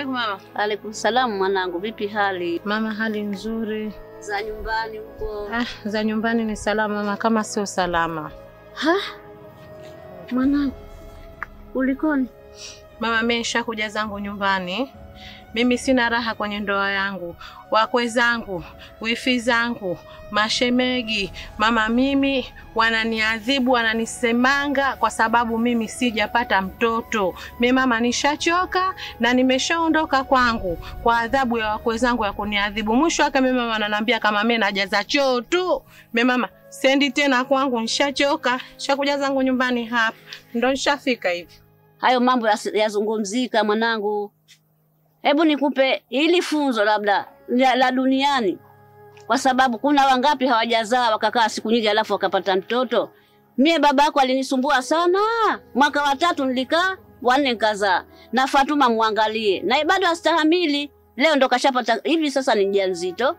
Alaikum mama. Alaikum salamu mwanangu, vipi hali? Mama, hali nzuri. Za nyumbani huko? Ah, za nyumbani ni salama mama, kama sio salama. Ha? Mwanangu, ulikoni? Mama, mimi nishakuja zangu nyumbani. Mimi sina raha kwenye ndoa yangu. Wakwe zangu, wifi zangu, mashemegi, mama mimi wananiadhibu, wananisemanga kwa sababu mimi sijapata mtoto. Mimi mama nishachoka na nimeshaondoka kwangu kwa adhabu ya wakwe zangu ya kuniadhibu. Mwisho wake mimi mama ananiambia kama mimi najaza choo tu. Mimi mama sendi tena kwangu, nishachoka, nishakuja zangu nyumbani hapa. Ndio nishafika hivi. Hayo mambo yazungumzika mwanangu. Hebu nikupe ili funzo labda la duniani. Kwa sababu kuna wangapi hawajazaa wakakaa siku nyingi alafu wakapata mtoto. Mie babako alinisumbua sana. Mwaka wa 3 nilikaa, wa 4 nikazaa. Na Fatuma muangalie. Na bado astahamili. Leo ndo kashapata hivi sasa ni mjamzito.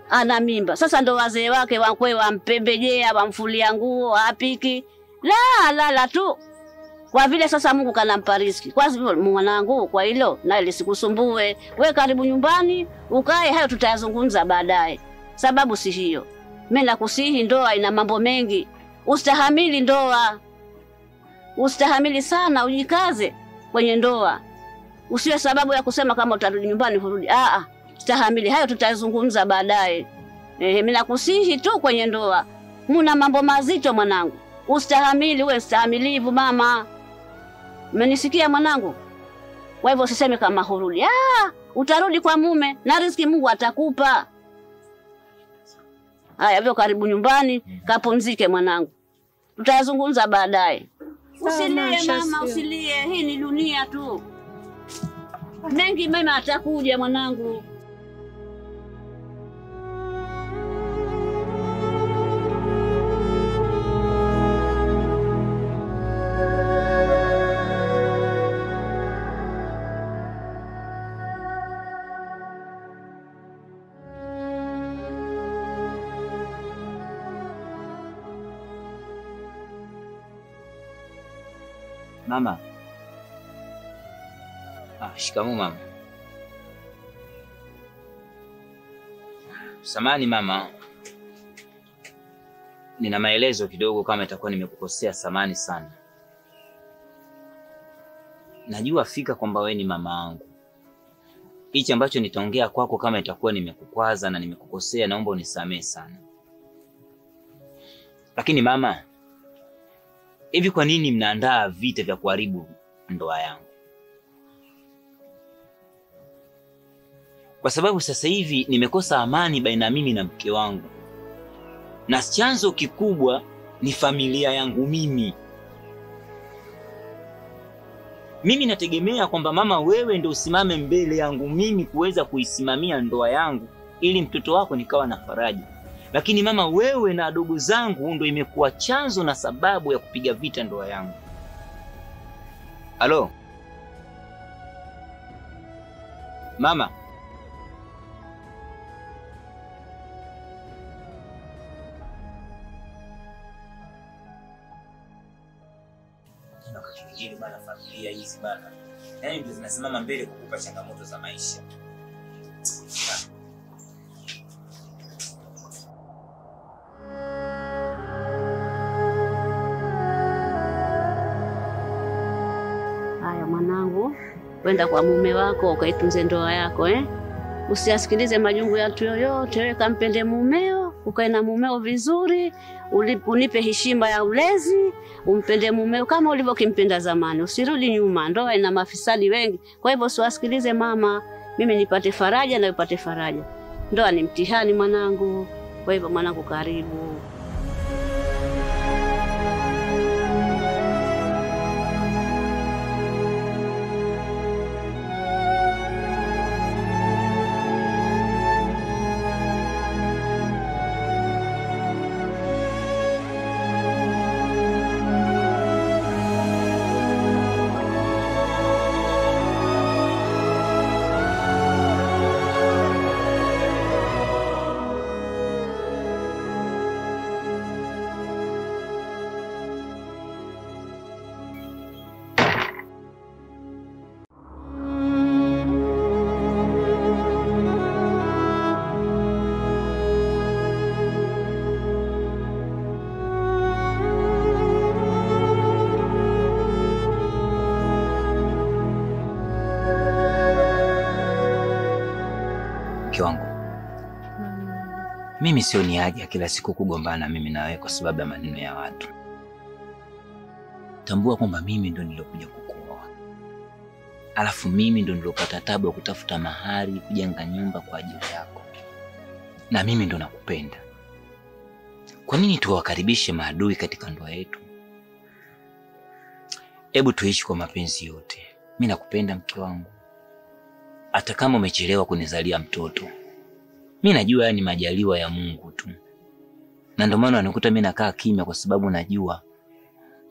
Ana mimba. Sasa ndo wazee wake wakwe wampembejea, wamfulia nguo, hapiki. La la la tu. Kwa vile sasa Mungu kanampa riziki. Kwa hivyo mwanangu, kwa hilo na lisikusumbue. Wewe karibu nyumbani, ukae, hayo tutayazungumza baadaye. Sababu si hiyo. Mimi nakusihi, ndoa ina mambo mengi. Ustahamili ndoa. Ustahamili sana, ujikaze kwenye ndoa. Usiwe sababu ya kusema kama utarudi nyumbani hurudi. Stahamili, hayo tutayazungumza baadaye. Mimi nakusihi tu kwenye ndoa. Muna mambo mazito mwanangu. Ustahamili, uwe mstahamilivu mama. Umenisikia mwanangu? Kwa hivyo usiseme kama hurudi. Utarudi kwa mume na riziki Mungu atakupa. Haya, vyo karibu nyumbani, kapumzike mwanangu. Tutazungumza baadaye. Usilie mama, usilie. Hii ni dunia tu. Mengi mema atakuja mwanangu. Mama. Shikamoo mama. Samahani mama. Nina maelezo kidogo kama itakuwa nimekukosea, samahani sana. Najua fika kwamba wewe ni mama yangu. Hichi ambacho nitaongea kwako kama itakuwa nimekukwaza na nimekukosea, naomba unisamee sana. Lakini mama, hivi kwa nini mnaandaa vita vya kuharibu ndoa yangu? Kwa sababu sasa hivi nimekosa amani baina mimi na mke wangu. Na chanzo kikubwa ni familia yangu mimi. Mimi nategemea kwamba mama wewe ndio usimame mbele yangu mimi kuweza kuisimamia ndoa yangu ili mtoto wako nikawa na faraja. Lakini mama wewe na ndugu zangu ndio imekuwa chanzo na sababu ya kupiga vita ndoa yangu. Halo? Mama. Wakati bana familia hizi bana, yaani ndio zinasimama mbele kukupa changamoto za maisha. Haya mwanangu, wenda kwa mume wako ukaitunze ndoa yako eh? Usiasikilize majungu ya mtu yoyote, wewe kampende mumeo, ukae na mumeo vizuri, unipe heshima ya ulezi, umpende mumeo kama ulivyokimpenda zamani. Usirudi nyuma, ndoa ina mafisadi wengi. Kwa hivyo usiwasikilize mama, mimi nipate faraja na upate faraja. Ndoa ni mtihani mwanangu. Kwa hivyo mwanangu karibu. Mke wangu, mimi sio ni haja kila siku kugombana mimi na wewe kwa sababu ya maneno ya watu. Tambua kwamba mimi ndo nilokuja kukuoa. Alafu mimi ndo nilopata tabu ya kutafuta mahari, kujenga nyumba kwa ajili yako. Na mimi ndo nakupenda. Kwa nini tuwakaribishe maadui katika ndoa yetu? Hebu tuishi kwa mapenzi yote. Mimi nakupenda mke wangu. Hata kama umechelewa kunizalia mtoto, mimi najua haya ni majaliwa ya Mungu tu. Na ndio maana anikuta mimi nakaa kimya, kwa sababu najua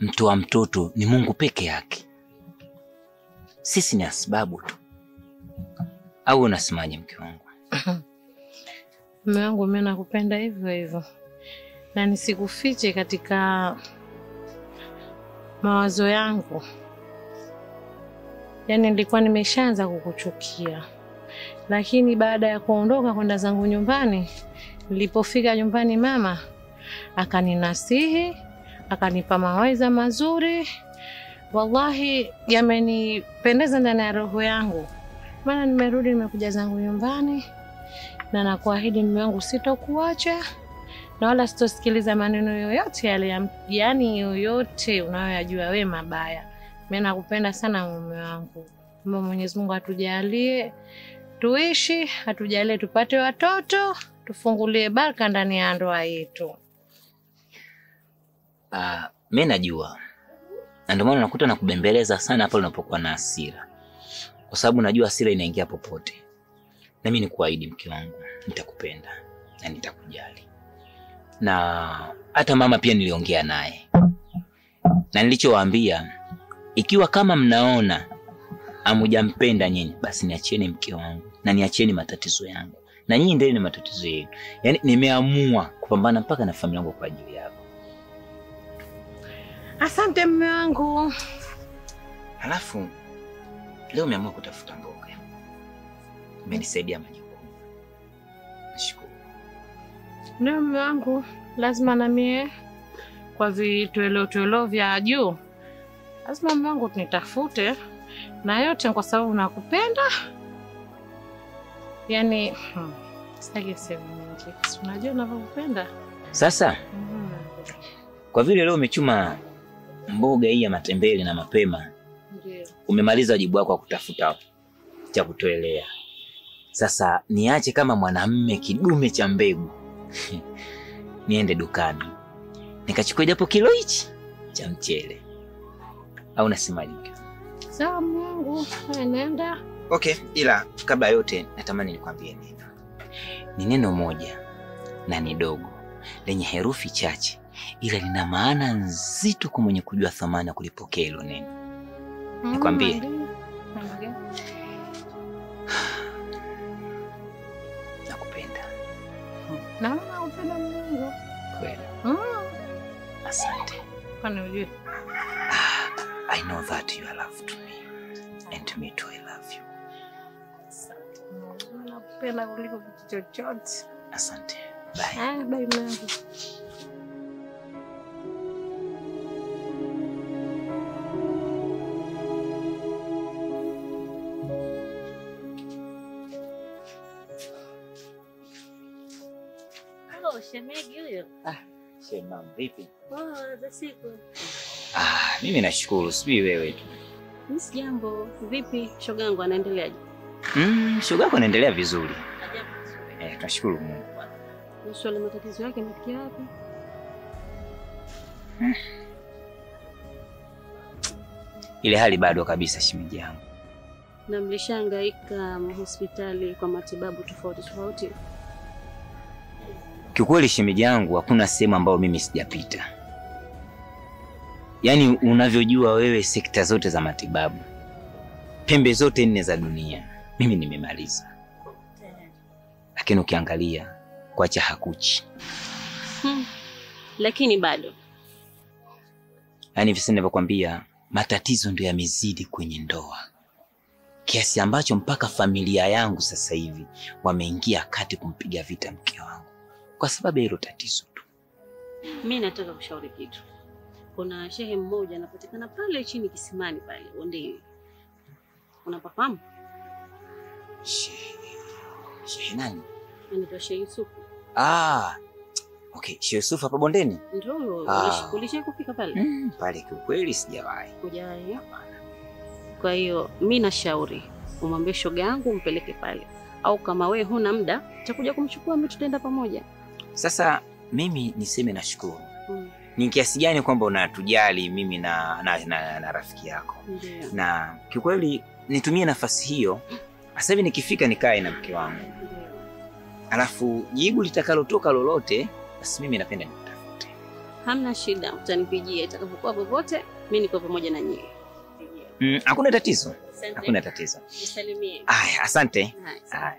mtoa mtoto ni Mungu peke yake. Sisi ni asbabu tu. Au unasemaje mke wangu? Mume wangu, mimi nakupenda hivyo hivyo. Na nisikufiche katika mawazo yangu. Yaani nilikuwa nimeshaanza kukuchukia. Lakini baada ya kuondoka kwenda zangu nyumbani, nilipofika nyumbani mama akaninasihi, akanipa mawaidha mazuri. Wallahi yamenipendeza ndani ya roho yangu. Maana nimerudi nimekuja zangu nyumbani na nakuahidi mume wangu sitokuacha na wala sitosikiliza maneno yoyote yale, yani yoyote unayoyajua wewe mabaya. Mimi nakupenda sana mume wangu. Mwenyezi Mungu atujalie tuishi, atujalie tupate watoto, tufungulie baraka ndani ya ndoa yetu. Mimi najua. Na ndio maana nakuta nakubembeleza sana hapa unapokuwa na hasira. Kwa sababu najua hasira inaingia popote. Na mimi nikuahidi mke wangu, nitakupenda na nitakujali. Na hata mama pia niliongea naye. Na nilichowaambia, ikiwa kama mnaona hamujampenda nyinyi, basi niachieni mke wangu na niachieni matatizo yangu. Na nyinyi ndio ni matatizo yenu. Yaani nimeamua kupambana mpaka na familia yangu kwa ajili yako. Asante mume wangu. Halafu leo umeamua kutafuta mboga. Umenisaidia majukumu. Nashukuru. Ndio mume wangu, lazima na mie kwa vitwelo vya juu. Lazima mume wangu nitafute na yote kwa sababu nakupenda. Yaani sitaki sema mengi. Unajua ninavyokupenda. Sasa kwa vile leo umechuma mboga hii ya matembele na mapema, ndio umemaliza wajibu wako wa kutafuta cha kutoelea. Sasa niache kama mwanamume kidume cha mbegu. Niende dukani nikachukue japo kilo hichi cha mchele. Au unasemaje mke? Sawa Mungu, nenda. Okay, ila kabla yote natamani nikwambie neno. Ni neno moja na ni dogo lenye herufi chache, ila lina maana nzito kwa mwenye kujua thamani ya kulipokea hilo neno. Nikwambie. Nakupenda. Na nakupenda Mungu. Kweli. Asante. Kwani unajua? I know that you are loved to me and me too I love you. Asante. Nakupenda kuliko kitu chochote. Asante. Bye. Bye Mungu. Hello, shemeji huyo. Shema, vipi? Poa, za siku. Mimi nashukuru, sijui wewe tu. Mimi sijambo. Vipi shogangu anaendeleaje? Shogangu anaendelea vizuri. Tunashukuru Mungu. Swali matatizo yake yamefikia wapi? Ile hali bado kabisa shemeji yangu. Na mlishangaika hospitali kwa matibabu tofauti tofauti? Kiukweli shemeji yangu hakuna sehemu ambayo mimi sijapita. Yaani unavyojua wewe sekta zote za matibabu, pembe zote nne za dunia, mimi nimemaliza. Lakini ukiangalia kuacha hakuchi. Lakini bado. Yaani hivi sasa ninavyokuambia, matatizo ndio yamezidi kwenye ndoa. Kiasi ambacho mpaka familia yangu sasa hivi wameingia kati kumpiga vita mke wangu kwa sababu ya hilo tatizo tu. Mimi nataka kushauri kitu. Kuna shehe mmoja anapatikana pale chini kisimani pale Ondeni. Unapafahamu? Shehe. Shehe nani? Anaitwa Shehe Yusuf. Ah. Okay, Shehe Yusuf hapa bondeni? Ndio, ulisha kufika pale? Pale kiukweli sijawahi. Hujawahi? Hapana. Kwa hiyo mimi nashauri umwambie shoga yangu umpeleke pale. Au kama wewe huna muda, utakuja kumchukua mimi tutaenda pamoja. Sasa mimi niseme nashukuru. Ni kiasi gani kwamba unatujali mimi na rafiki yako. Ndiyo. Na kiukweli nitumie nafasi hiyo. Sasa hivi nikifika nikae na mke wangu. Ndiyo. Alafu jibu litakalotoka lolote, basi mimi napenda nikutafute. Hamna shida, utanipigia itakapokuwa popote, mimi niko pamoja na nyinyi. Hakuna tatizo. Hakuna tatizo. Nisalimie. Aya, asante. Haya.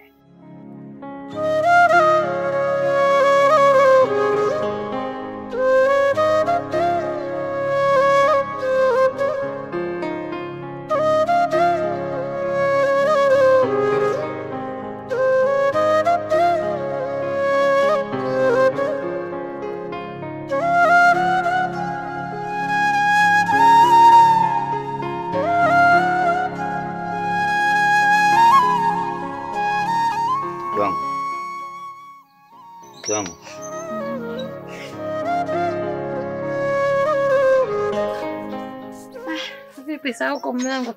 Vipi sawa huko mwanangu?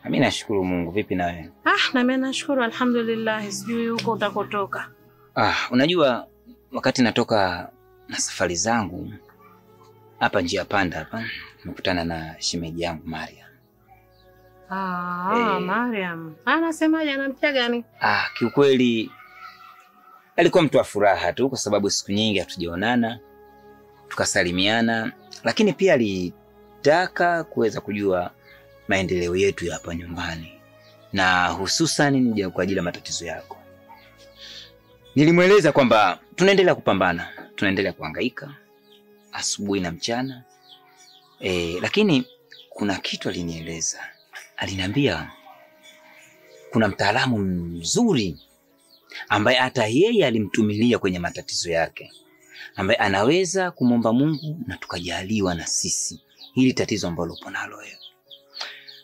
Mimi nashukuru Mungu. Vipi na wewe? Ah, na mimi nashukuru alhamdulillah. Sijui huko utakotoka. Ah, unajua wakati natoka na safari zangu hapa njia panda hapa nimekutana na shemeji yangu Mariam. Ah, Mariam. Anasemaje, anamtia gani? Ah, kiukweli alikuwa mtu wa furaha tu kwa sababu siku nyingi hatujaonana, tukasalimiana, lakini pia alitaka kuweza kujua maendeleo yetu ya hapa nyumbani na hususan ni kwa ajili ya matatizo yako. Nilimweleza kwamba tunaendelea kupambana, tunaendelea kuhangaika asubuhi na mchana. Lakini kuna kitu alinieleza. Aliniambia kuna mtaalamu mzuri ambaye hata yeye alimtumilia kwenye matatizo yake, ambaye anaweza kumwomba Mungu na tukajaliwa na sisi hili tatizo ambalo upo nalo wewe.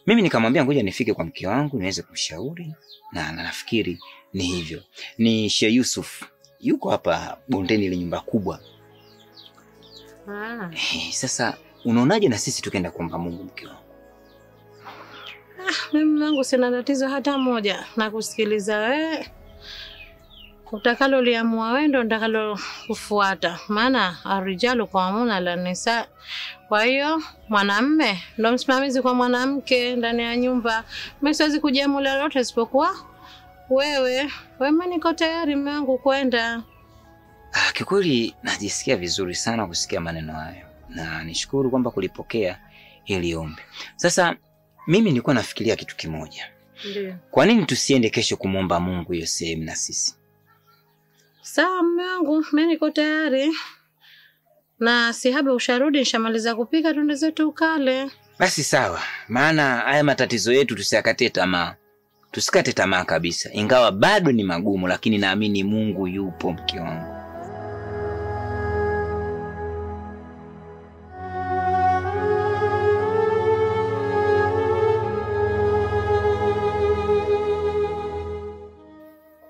Mimi nikamwambia ngoja nifike kwa mke wangu niweze kumshauri, na nafikiri ni hivyo. Ni Sheikh Yusuf, yuko hapa bondeni ile nyumba kubwa. Sasa unaonaje na sisi tukaenda kuomba Mungu mke wangu? Mimi mwanangu sina tatizo hata moja na kusikiliza wewe. Utakalo liamua wewe ndo nitakalo kufuata. Maana arijalu kwa amuna la nisa. Kwa hiyo mwanamume ndo msimamizi kwa mwanamke ndani ya nyumba. Mimi siwezi kujiamulia lolote isipokuwa wewe. Wewe niko tayari mume wangu kwenda. Kikweli najisikia vizuri sana kusikia maneno hayo. Na nishukuru kwamba kulipokea hili ombi. Sasa mimi nilikuwa nafikiria kitu kimoja. Ndiyo. Kwa nini tusiende kesho kumwomba Mungu hiyo sehemu na sisi? Sawa mume wangu, mimi niko tayari. Na si haba usharudi, nishamaliza kupika twende zetu ukale. Basi sawa, maana haya matatizo yetu tusiakate tamaa. Tusikate tamaa kabisa. Ingawa bado ni magumu, lakini naamini Mungu yupo mke wangu.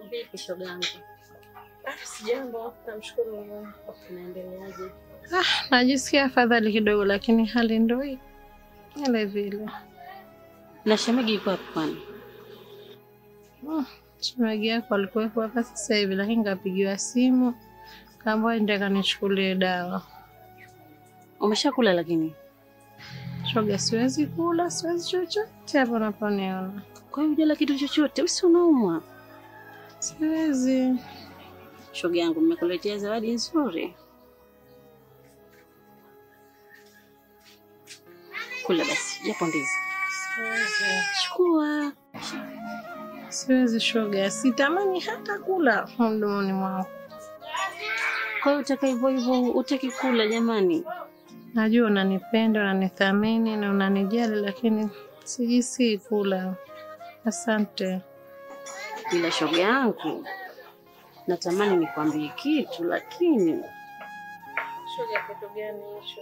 Vipi shoga yangu? Sijambo, namshukuru Mungu. Unaendeleaje? Najisikia afadhali kidogo lakini hali ndio hii. Ile vile. Na shemegi yuko wapi kwani? Shemegi yako alikuwa hapa sasa hivi lakini kapigiwa simu kaambiwa ndio kanichukulie dawa. Umeshakula lakini? Shoga, siwezi kula, siwezi chochote hapo unaponiona. Kwa hiyo hujala kitu chochote, usi unaumwa? Siwezi. Shoga yangu, nimekuletea zawadi nzuri. Kula basi, japo ndizi. Siwezi. Chukua. Siwezi shoga, sitamani hata kula mdomoni mwangu. Kwa hiyo utaka hivyo hivyo, utaki kula jamani? Najua unanipenda, unanithamini na unanijali lakini sijisi kula. Asante. Ila shoga yangu, natamani nikwambie kitu lakini shoga, kitu gani hicho?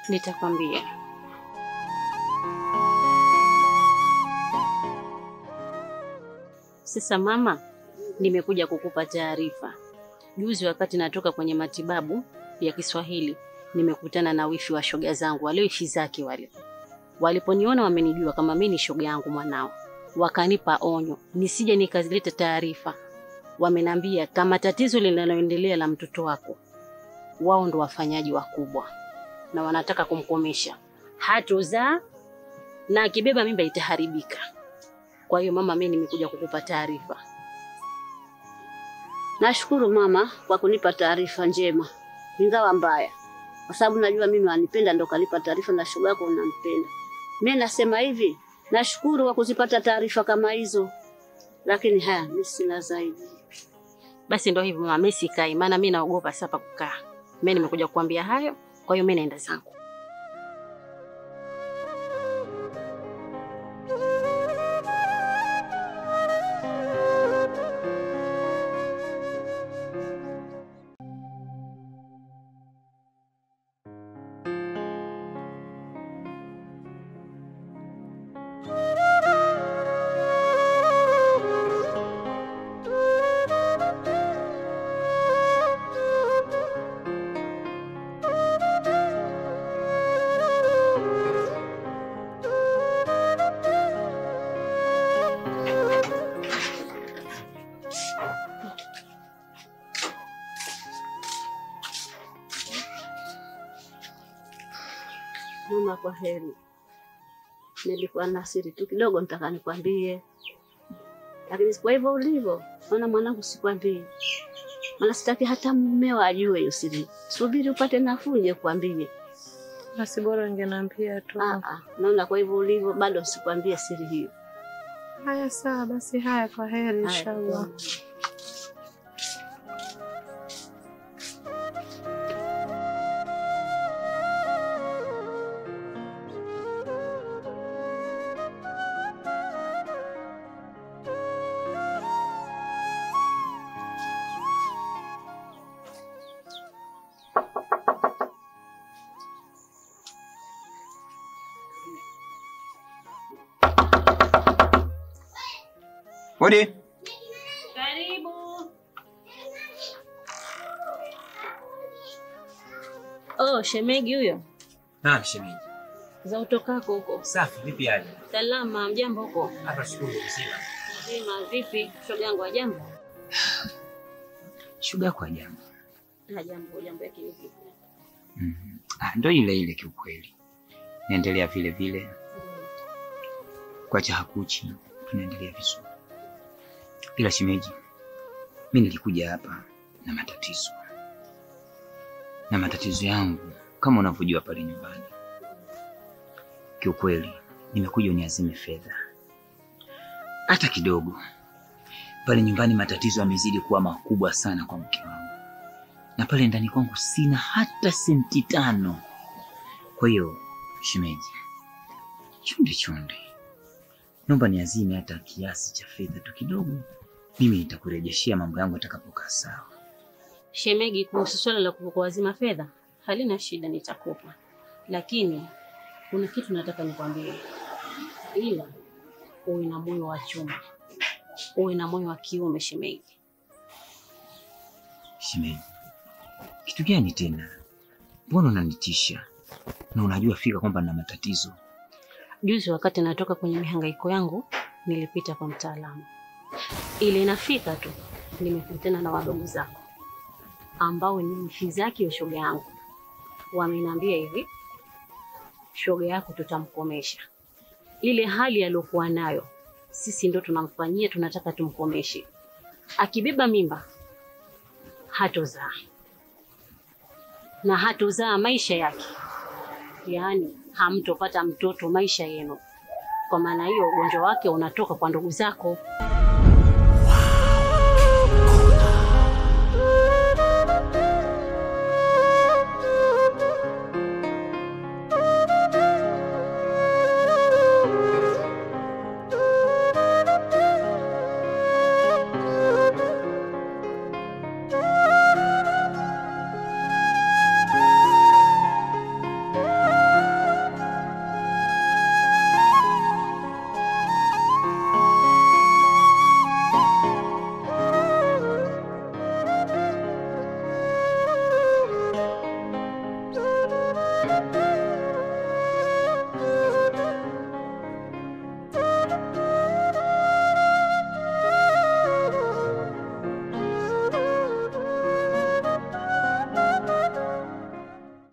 Nitakwambia. Sasa mama, nimekuja kukupa taarifa. Juzi wakati natoka kwenye matibabu ya Kiswahili, nimekutana na wifi wa shoga zangu, wale wifi zake wale. Waliponiona wamenijua kama mimi ni shoga yangu mwanao. Wakanipa onyo nisije nikazileta taarifa. Wamenambia kama tatizo linaloendelea la mtoto wako, wao ndo wafanyaji wakubwa na wanataka kumkomesha. Hatozaa na akibeba mimba itaharibika. Kwa hiyo mama, mimi nimekuja kukupa taarifa. Nashukuru mama kwa kunipa taarifa njema, ingawa mbaya, kwa sababu najua mimi wanipenda ndo kanipa taarifa na shoga yako unampenda. Mimi nasema hivi, nashukuru kwa kuzipata taarifa kama hizo, lakini haya mimi sina zaidi. Basi ndio hivyo mama, mimi sikai maana mimi naogopa sasa kukaa. Mimi nimekuja kukuambia hayo, kwa hiyo mimi naenda zangu. Mama, kwa heri. Nilikuwa na siri tu kidogo nitaka nikwambie. Lakini kwa hivyo ulivyo, maana mwanangu sikwambie. Maana sitaki hata mumeo ajue hiyo siri. Subiri upate nafuu nje kuambie. Basi bora ungeniambia tu. Naona kwa hivyo ulivyo bado sikwambie siri hiyo. Haya sawa basi, haya kwa heri inshallah. Hodi. Karibu. Oh, shemegi huyo? Naam, shemeji. Za utokako huko? Safi, vipi hali? Salama, mjambo huko? Hapa shukuru mzima. Mzima, vipi? Shoga yangu hajambo? Shoga yako hajambo. Hajambo, jambo yake ni vipi? Ndio ile ile kiukweli. Naendelea vile vile. Kwa cha hakuchi tunaendelea vizuri. Ila shemeji, mimi nilikuja hapa na matatizo. Na matatizo yangu kama unavyojua pale nyumbani. Kiukweli nimekuja uniazime fedha hata kidogo. Pale nyumbani matatizo yamezidi kuwa makubwa sana kwa mke wangu. Na pale ndani kwangu sina hata senti 5. Kwa hiyo shemeji, chunde chunde, naomba niazime hata kiasi cha fedha tu kidogo. Mimi nitakurejeshia mambo yangu atakapokaa sawa. Shemegi, kuhusu swala la kukuazima fedha halina shida, nitakupa. Lakini kuna kitu nataka nikwambie. Ila uwe na moyo wa chuma, uwe na moyo wa kiume shemegi. Shemegi, kitu gani tena? Mbona unanitisha? Na unajua fika kwamba nina matatizo. Juzi wakati natoka kwenye mihangaiko yangu, nilipita kwa mtaalamu. Ile inafika tu nimekutana na wadogo zako ambao ni mfizaki wa shoga yangu. Wameniambia hivi, shoga yako tutamkomesha. Ile hali aliyokuwa nayo sisi ndo tunamfanyia, tunataka tumkomeshe. Akibeba mimba hatozaa, na hatozaa maisha yake, yaani hamtopata mtoto maisha yenu. Kwa maana hiyo ugonjwa wake unatoka kwa ndugu zako.